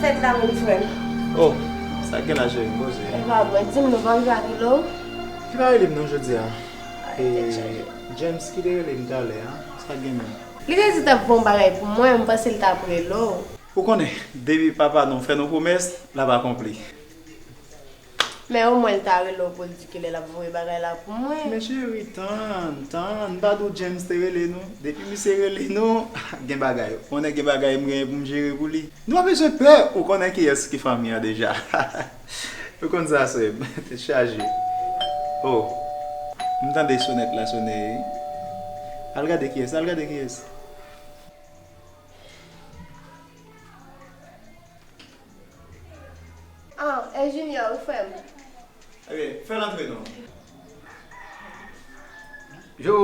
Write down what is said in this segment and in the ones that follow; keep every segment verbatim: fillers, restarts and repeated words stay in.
Tèt la menm, frè m. Oh, sa k gen la, cheri? Poze. E pa bon, di m non, pa m jwe ak Willow. Ki pa rele m non jodi a? E, James ki te rele m talè a, sa k gen menm? Li te di l t ap voye yon bagay pou mwen, m panse l t ap rele w. Ou konnen, depi papa nou fè nou pwomès, l ap akonpli. Men omwen l ta rele w pou l di kilè l ap voye bagay la pou mwen. Men cheri, tann, tann. M pa di w James te rele nou? Depi misye rele nou, gen bagay. Ou konnen gen bagay m genyen pou m jere pou li. Nou pa bezwen pè, ou konnen kiyès ki fanmi an deja. Ou konn sa, sè m. Tèt chaje. Oh. M tande sonèt la sone. Al gade kiyès, al gade kiyès. Ah, e Junior, wi, frè m. Ebyen, fè l antre non. Yo!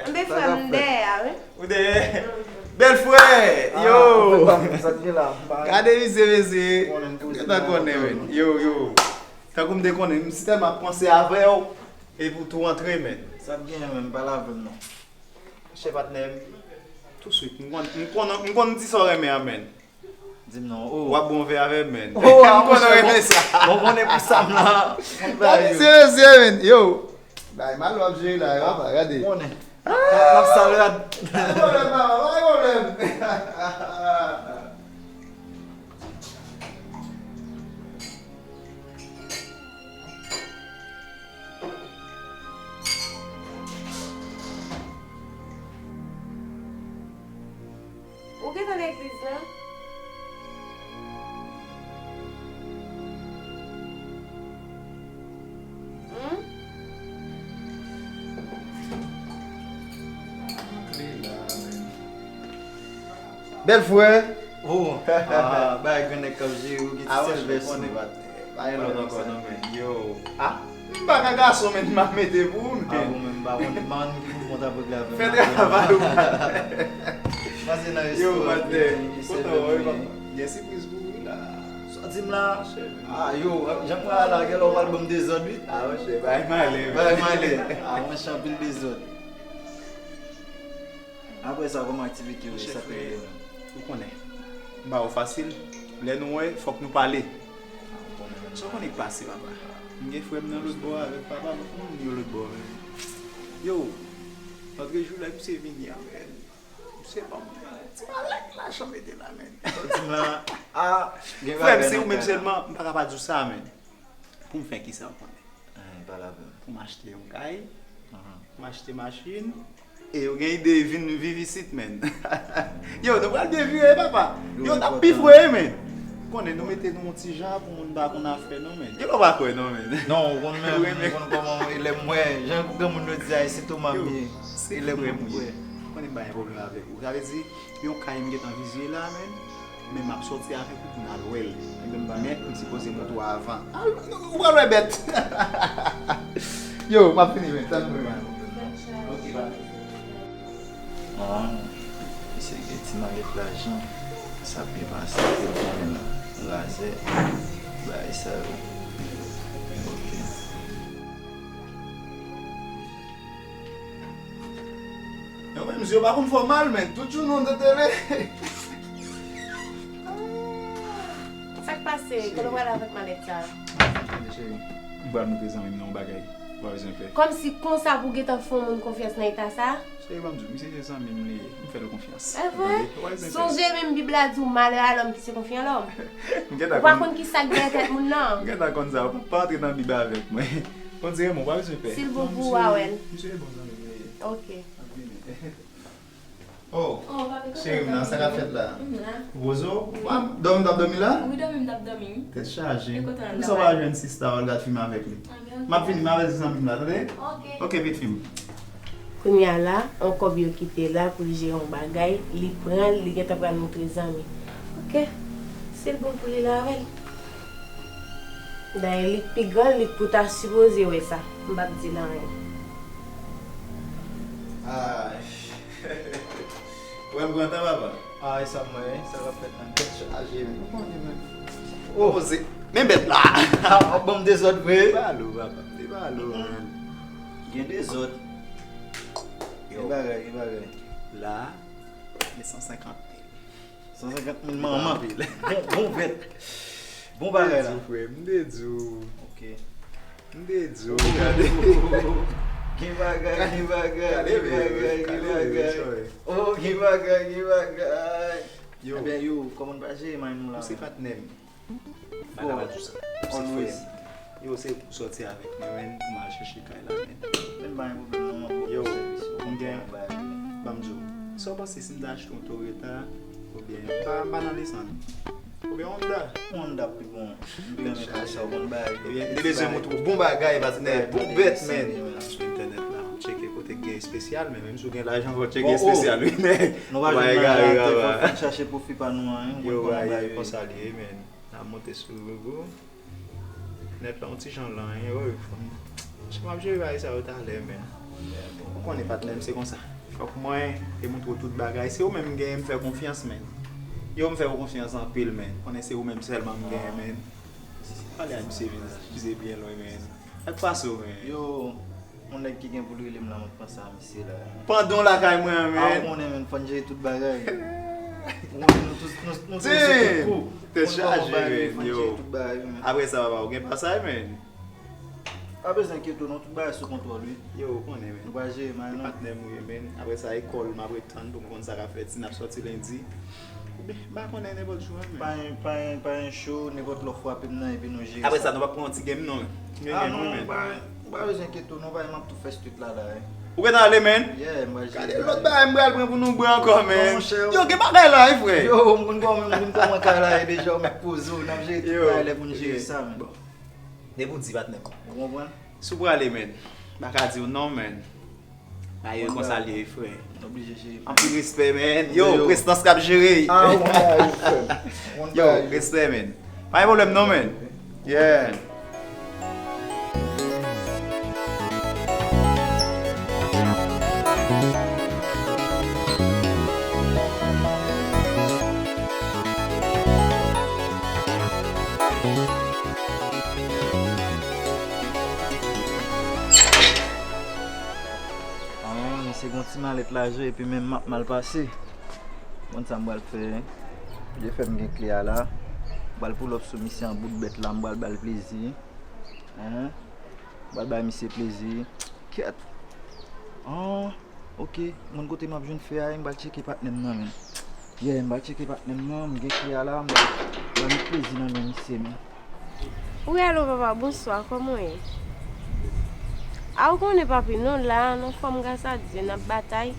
Anben, frè m, m dèyè a, wi. Ou dèyè? Bèl frè! Yo! Gade misye, mesye. Gentan konnen, men. Yo, yo. Tankou m te konnen, m si tèlman ap panse avè w, epi w tou antre, men. Sa k genyen, men, m pale avè m non. Chè patnè m, touswit, m konn, m konn, m konn di sa w renmen an, men. Di m non, oh. W ap bon vè avè m, men. Oh, ah, m konnen w renmen sa. Bon, konnen pou sa m la. Gade serye, men. Yo. Bay mal w ap jere la, yo, papa, gade. Konnen. N ap, n ap sal rad. Pa gen pwoblèm, papa, pa gen pwoblèm. Ou gentan nan legliz la? Hmm? Bèl frè. Oh, ah, bay grann nèg k ap jere, ou gen ti sèl vès nou. Pa gen lòt ankò non, men. Yo. Ah, m pa ka gason, men, m ap mete pou ou, men. Ah, bon, men, m pa konn, m pa konn ki mouvman w t ap regle avè m. Fè travay ou. Pase nan restoran, men, sèvi m, men. Gen sipriz pou ou la. Sa w di m la? Ah, yo, jan m wè a la, gen lè w pral ban m dezòd, wi. Ah, monchè, bay malè, men. Bay malè. Ah, monchè, anpil dezòd. Apre sa, kòman aktivite yo ye? Monchè, sa k rive menm? Ou konnen, m ba ou fasil. Lè nou wè, fòk nou pale. Sa w konnen k pase, papa? M gen frè m nan lòt bò avèk papa m, moun yo lòt bò menm. Yo, lòt jou la, misye vini avè l. Misye ban m ti malèt lajan mete la, men. Sa w di m la? Ah, gen bagay nan kay la. Frè m, se ou menm sèlman, m pa ka pa di w sa, men. Pou m fè kisa, ou konnen? Pale avè m. Pou m achte yon kay, pou m achte machin, e yo gen ide vin viv isit, men. Yo, nou pral byen vire, papa. Yo, n ap pi fre, men. Konnen nou mete nou yon ti jan pou moun pa konn afè nou, men. Yo, nou pa kwè, non, men. Non, ou konn men, ou konn kòman, e lè m wè, jan granmoun yo di a, se tou manmi, e lè m wè. Konnen m pa gen pwoblèm avèk ou. Sa vle di, yon kay m gentan vizye la, men. Men m ap sòti avèk ou pou n al wè l. Men m sipoze montre w avan. Al, ou pral wè bèt. Yo, m ap fini, men. Tann mwen. Ok, bye. Ah, misye gen ti malèt lajan. Sa ap byen pase, yo konnen razè, bagay sa yo. Ok. Yo menm, zye yo pa konn fè w mal, men. Tout jounen w nan tele. Sa k pase? Kote w prale avèk malèt sa? Tande, cheri. M pral montre zanmi m nan yon bagay. Ou pa bezwen pè. Kòmsi konsa pou w gentan fè yon moun konfyans nan eta sa? Cheri, ban m di w, misye se zanmi m li ye. M fè l konfyans. Evre? Ou pa bezwen pè. Sonje menm Bib la di w, malheur à l'homme qui se confie en l'homme. Ou pa konn ki sa k dèyè tèt moun nan. M gentan konn sa. Pa antre nan Bib avèk mwen. Konn se renmen w, pa bezwen pè. Si l bon pou ou, a wè l. Misye bon zanmi m li ye. Ok. Ap vini. Oh, cheri m nan, sa k ap fèt la? M la. Ou poze w? Dòmi w t ap dòmi la? Wi, dòmi m t ap dòmi, wi. Tèt chaje. Poukisa w pa jwenn sista w al gad fim avèk li? M ap vini, m avèti zanmi m la, tande? Ok. Ok, pitit fi m. Kounye a la, yon kòb yo kite la pou l jere yon bagay, li pran l, li gentan pral montre zanmi. Ok, si l bon pou li, l avè l. Dayè, li k pi gran, li k pou ta sipoze wè sa. M p ap di l anyen. Ay. Ou wè m pran tan, papa? Ay, sa m wè, sa k ap fèt la? Tèt chaje, men. Ou konnen, men. Oh, se, men bèt la! W ap ban m dezòd vre? Debale w, papa. Debale w, men. Gen dezòd. Yo. Gen bagay, gen bagay. La, se san senkant mil. San senkant mil manman. Bon, bon vèt. Bon bagay la. M te di w, frè, m te di w. Ok. M te di w, gade. Gen bagay, gen bagay, gen bagay, gen bagay. Oh, gen bagay, gen bagay. Yo. Ebyen, yo, kòman n pa jere may nou la? Ou se patnè m. Bagay la di sa. Ou se frè m. Yo, se pou sòti avèk mwen, men pou m al chèche kay la, men. Men pa gen pwoblèm, non, m ap ba w sèvis yo. Yo, m gen, ban m di w. Sa w panse si m ta achte yon Toyota, oubyen, m pa, m pa nan lesann. Oubyen Honda. Honda pi bon. M pi renmen fè sa, w konn bagay yo. Ebyen, m te bezwen montre w bon bagay, patnè. Bon bèt, men. Sou entènèt la, m tcheke kote k gen espesyal, men menm si w gen lajan, fò w tcheke espesyal, wi, men. Nou pa jwenn bagay atè, fò n chache pwofi pa nou an, wi. Yo, bagay konsa l ye, men. N ap monte sou Google. Nèt la, yon ti jan lan, wi. Fò m, m ap jere bagay sa yo talè, men. Ou konnen, patnè m, se konsa. Fòk mwen te montre w tout bagay. Se ou menm m genyen, m fè konfyans, men. Yo, m fè w konfyans anpil, men. Konnen se ou menm sèlman m genyen, men. Pale a misye vin, misye byen lwen, men. Sa k pase w, men? Yo, yon nèg ki gen pou l rele m la, m ap panse a misye la. Pandan w lakay mwen an, men. A, ou konnen, men, fò n jere tout bagay. Ou konnen nou tout, nou, nou tout se tout kou. Tèt chaje, men, yo. Fò n jere tout bagay, men. Apre sa, papa, ou gen pasaj, men. Pa bezwen enkyete w non, tout bagay sou kontwòl, wi. Yo, ou konnen, men. Nou pral jere may, non. Patnè m ou ye, men. Apre sa, ekòl, m ap ret tann pou m konn sa k ap fèt, si n ap sòti lendi. Oubyen, m pa konnen, nenpòt jou a, men. Pa gen, pa gen, pa gen cho, nenpòt lè w frape m nan, epi nou jere sa. Apre sa, nou p ap pran yon ti game, non. M gen game, wi, men. Ah, non, pa, ou pa bezwen enkyete w, non, paske m ap tou fè street la, la, wi. Ou gentan ale, men? Yeah, m pral jere. Gade lòt bagay m pral pran pou nou bwè ankò, men. Non, monchè. Yo, gen bagay la, wi, frè. Yo, m konn kòman, m konn kòman kay la ye deja, ou mèt poze w, n ap jere tout bagay lè pou n jere sa, men. Bon. Depi w di, patnè m. Ou konprann? Si w prale, men. M pa ka di w non, men. Bagay yo konsa l ye, frè. Oblije jere. Anpil respè, men. Yo, yo. Prestans k ap jere. Ah, ou konn bagay yo, frè. Ou konn bagay yo. Yo, respè, men. Pa gen pwoblèm non, men. Yeah. Ah, misye gon ti malèt lajan epi menm m ap mal pase. Konn sa m pral fè. Dye fè m gen kle a la. M pral pull up sou misye an bout bèt la, m pral ba l plezi. Hen. M pral bay misye plezi. Kèt. Ah, ok. M konn kote m ap jwenn fè a, m pral tcheke patnè m nan, men. Yeah, m pral tcheke patnè m nan, m gen kle a la, m pral, m pral met plezi nan men misye, men. Wi, alo, papa, bonswa, kòman w ye? A, ou konnen, papi, nou la, nou fòm gras a Dye, n ap batay.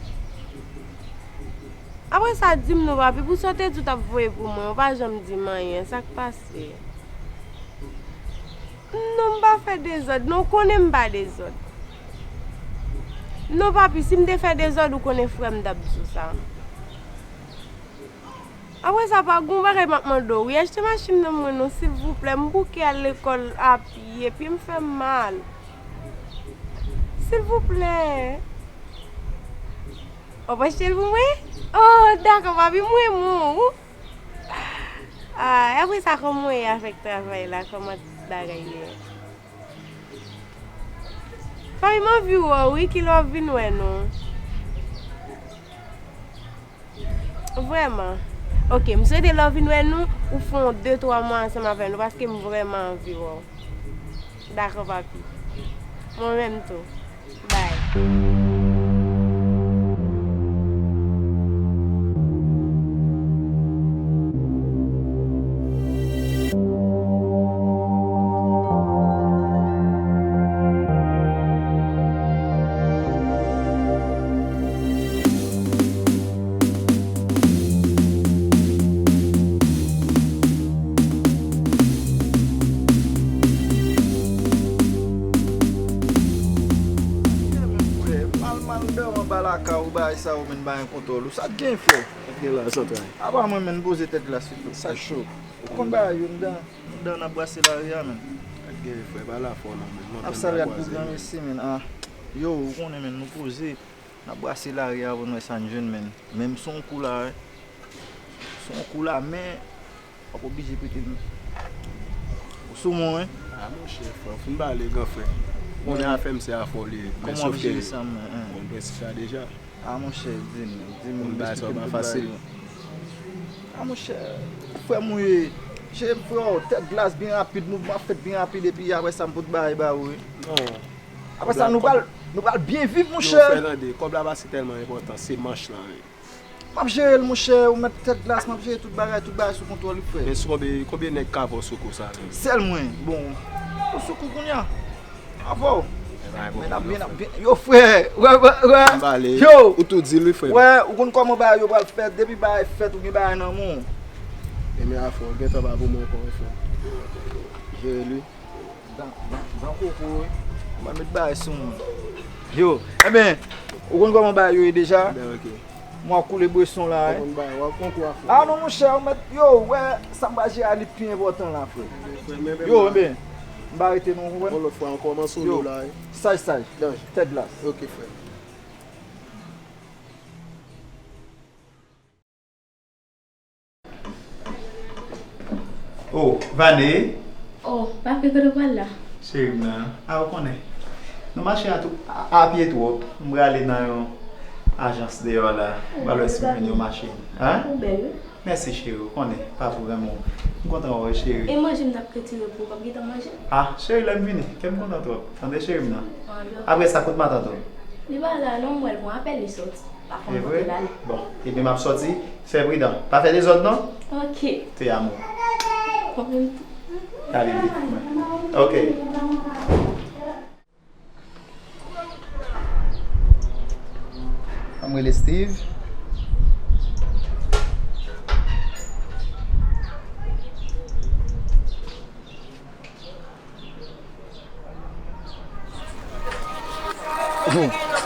Apre sa, di m non, papi, pou sa w te di w t ap voye pou mwen, ou pa janm di m anyen, sa k pase? Non, m pa fè dezòd, non, ou konnen m pa dezòd. Non, papi, si m te fè dezòd, ou konnen frè m t ap di w sa. Apre sa, pa gon bagay m ap mande w, wi, achte machin nan mwen non, silvouplè, m bouke al lekòl a pye, pye m fè m mal. Silvouplè. W ap achte l pou mwen? Oh, dakò, papi, m renmen w. Ah, apre sa, kòman w ye avèk travay la? Kòman bagay yo ye? Papi, m anvi wè w, wi, kilè w ap vin wè nou? Vrèman. Ok, m swete lè w vin wè nou, ou fè yon de twa mwa ansanm avè nou, paske m vrèman anvi wè w. Dakò, papi. Mwen menm tou. Bye. Mal, mal, dòmi anba lakay ou, bagay sa yo, men, bagay kontwòl ou. Sa k gen, frè? Sa k gen la, Santray? Apa mwen, men, poze tèt la, sitou. Sa cho. Ou konn bagay yo, m dan, m dan n ap brase lari a, men. Sa k gen, frè? Pa la fò, non, men. Ap salye al pou gran mesi, men. Ah. Yo, ou konnen, men, nou poze. N ap brase lari a pou n wè sa n jwenn, men. Men m sou yon kou la, wi. Sou yon kou la, men w ap oblije prete m. Ou sou mwen, wi. Ah, monchè, frè, ou fin pale, gran frè. Ou konnen afè m se afè w li ye. Men sòf ke ou konn prensip la deja. Ah, monchè, di m, di m, konn bagay sa yo pa fasil. A monchè, frè m ou ye. Jere m frè, tèt glas byen rapid, mouvman ap fèt byen rapid, epi apre sa m pot bagay ba ou wi. Non. Apre sa nou pral, nou pral byen viv monchè. Yo, Fernande, kòb la pa si tèlman enpòtan, se manch lan wi. M ap jere l monchè, ou mèt tèt glas, m ap jere tout bagay, tout bagay sou kontwòl wi frè. Men sou konbyen, konbyen nèg k ap ba w sou kou sa menm? Sèl mwen, bon, ou sou kou kounye a. Avè w. Men n ap byen, n ap byen. Yo, frè. Wè, wè, wè. Yo. Ou tou di l wi, frè m. Wè, ou konn kòman bagay yo pral fèt. Depi bagay fèt, ou gen bagay nan men w. Ebyen, afè w gentan pa pou mwen ankò, wi, frè m. Jere l wi. Dan, dan, dan koko wi. Mwen met bagay sou mwen. Yo, ebyen, ou konn kòman bagay yo ye deja? Ebyen, ok. Mwen ap koule bweson la, wi. Ou konn bagay, w ap pran kou a frè. A non, monchè, ou mèt, yo, wè, sa m pral jere a, li pi enpòtan la, frè. Yo, ebyen, m pa rete non, ou konprann? Yon lòt fwa ankò, m an solo la, wi. Saj, saj. Danje. Tèt glas. Ok, frè. Oh, Vane. Oh, papi, kote w pral la? Cheri m nan. A, ou konnen. Nou mache a tou, a, a pye twòp. M prale nan yon ajans deyò la. M pral wè si m jwenn yon machin. Hein? Ou bèl, wi. Mèsi, cheri. Ou konnen, papi renmen w. M kontan wè w, cheri. E manje m t ap retire pou ou, p ap gentan manje? A, cheri, lè m vini. Kè m kontan twòp. Tande, cheri m nan. Apre sa, kote matant ou? Li pa la, non, m wè l pou apèl, li sòti. Pa konn kote l ale. Bon, ebyen, m ap sòti. Fè pridan. Pa fè dezòd, non? Ok. Te amo. Konprann tou. Gade li. Ok. An m rele Steve.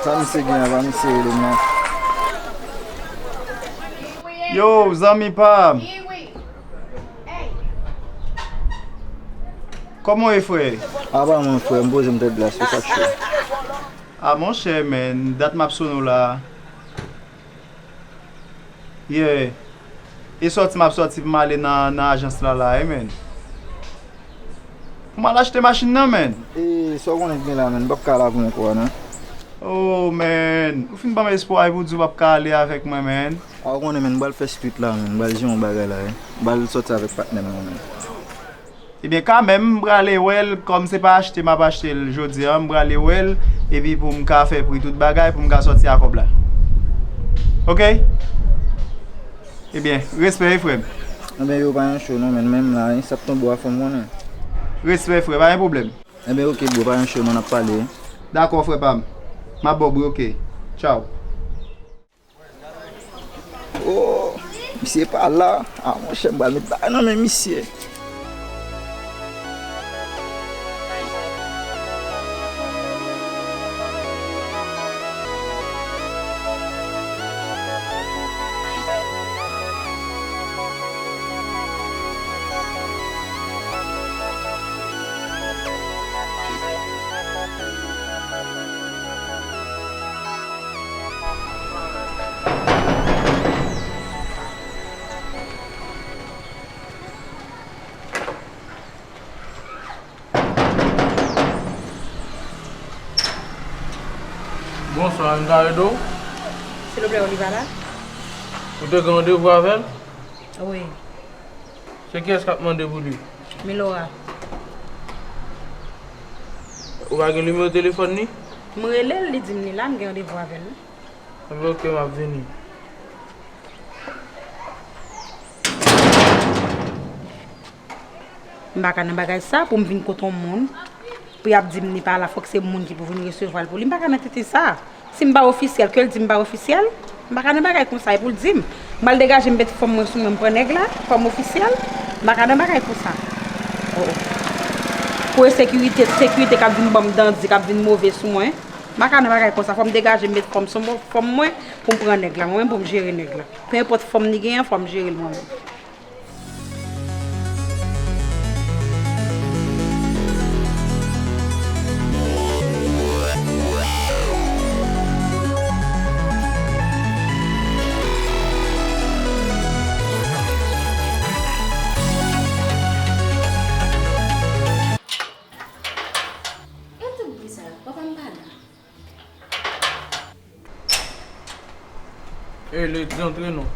Sa misye gen an, pa misye rele m nan. Yo, zanmi pa m. Kòman w ye, frè? Apa mwen, frè, m poze m tèt glas, se sa k cho. A, monchè, men, dat m ap sone w la. Yeah. E sòti m ap sòti pou m ale nan, nan ajans la, la, wi, men. Pou m al achte machin nan, men. E, sa w konnen k gen la, men, m p ap ka al avè w ankò, non. Oh, men. Ou fin ban m espwa epi w di w p ap ka ale avèk mwen, men. A, ou konnen, men, m pral fè street la, men. M pral jere yon bagay la, wi. M pral sòti avèk patnè m nan, men. Ebyen, kanmenm, m prale wè l, kòm se pa achte m ap achte l jodi a, m prale wè l, epi pou m ka fè pri tout bagay, pou m ka sòti a kòb la. Oke? Ebyen, respè, wi, frè m. Ebyen, yo pa yon cho non, men menm la, wi, sa ap tonbe a fò m konnen. Respè, frè, pa gen pwoblèm. Ebyen, oke, bro, pa yon cho non, n ap pale. Dakò, frè pa m. M ap ba w bri, oke. Tchaw. Oh, misye pa la. A, monchè, m pral met bagay nan men misye. Bonswa, m ka ede w? Silvouplè, Oliva la? Ou te gen randevou avè l? Wi. Se kiyès k ap mande pou li? Milora. Ou pa gen nimewo telefòn li? M rele l, li di m li la, m gen randevou avè l. Ebyen, oke, m ap vini. M pa ka nan bagay sa pou m vin kote yon moun, pou y ap di m li pa la, fòk se moun ki pou vin resevwa l pou li. M pa ka nan tete sa. Si m pa ofisyèl, ke l di m pa ofisyèl. M pa ka nan bagay konsa, e pou l di m. M al degaje m met fòm mwen sou mwen, m pran nèg la, fòm ofisyèl. M pa ka nan bagay konsa. Oh, oh. Pou ensekirite, sekirite k ap vin ban m dandi, k ap vin move sou mwen. M pa ka nan bagay konsa, fò m degaje m met fòm sou mwen, fòm mwen, pou m pran nèg la. Mwen menm pou m jere nèg la. Penenpòt fòm li genyen, fò m jere l mwen menm. E tout bri sa yo, papa m pa la. E, Lady, antre non.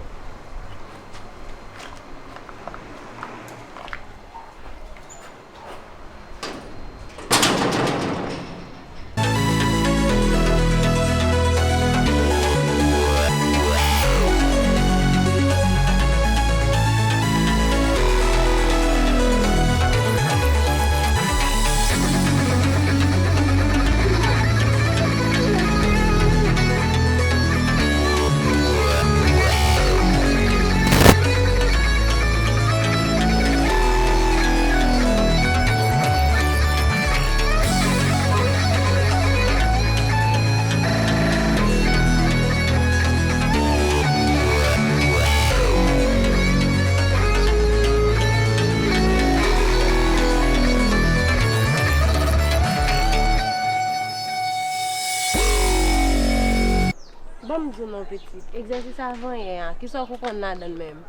Pitit, egzèsis avan yè a, kisa w konprann ladan l menm?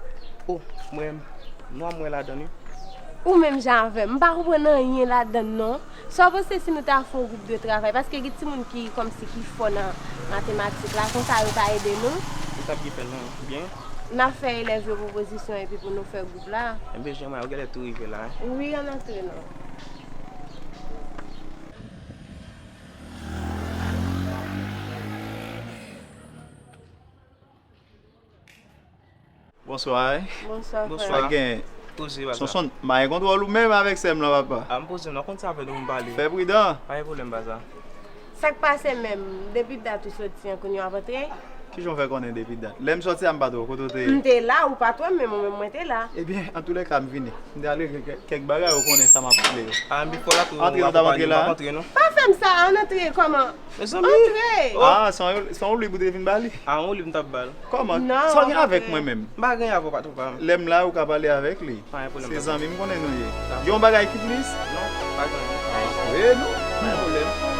O, mwen, nwa m wè ladan l, wi. Ou menm jan avè m, m pa konprann anyen ladan l non. Sa w panse si nou ta fè yon gwoup de travay? Paske gen timoun ki kòmsi ki fò nan matematik la, konsa yo ta ede nou. Ou t ap gen fè non, byen. N ap fè elèv yo pwopozisyon epi pou nou fè gwoup la. Enben, jan mwen, ou genlè tou rive la, wi. Wi, ann antre non. Bonswa. Bonswa, frè. Bonswa. Sa k gen? Poze, papa. Sonson, m pa gen kontwòl ou menm avèk sè m lan, papa. A, m poze, non, konn sa fè nou m pale. Fè pridan. Pa gen pwoblèm, papa. Sa k pase menm? Depi dat ou soti an, kounye a w ap antre? Kijan w fè konnen depi dat? Lè m soti a, m pa t wè w. Kote w te ye? M te la, ou pa t wè m, men mwen menm, mwen te la. Ebyen, antoulèka, m vini. M te al regle kè-, kèk bagay, ou konnen sa m ap regle yo. A, m pi fò la tou. Antre, nou t ap antre la? M p ap antre, non. Pa fè m sa, ann antre, kòman? Mezanmi. Antre! A, se yon, se yon lib ou te vin ba li? A, yon lib m t ap ba l. Kòman? Non, sa w gen avèk mwen menm? M pa gen avè w, patwon pa m. Lè m la, ou ka pale avèk li. Pa gen pwoblèm, papa. Se zanmi m konnen nou ye. Gen yon bagay ki plis? Non, pa gen anyen. Antre non, pa gen pwoblèm.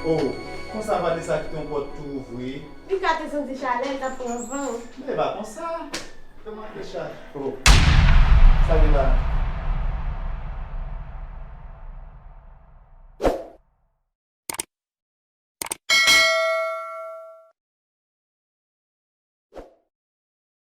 Oh, konsa Vanessa kite yon pòt tou ouvri. Li ka te santi chalè, l t ap pran van. Men e pa konsa. Kòman ke chalè? Oh. Sa gen la?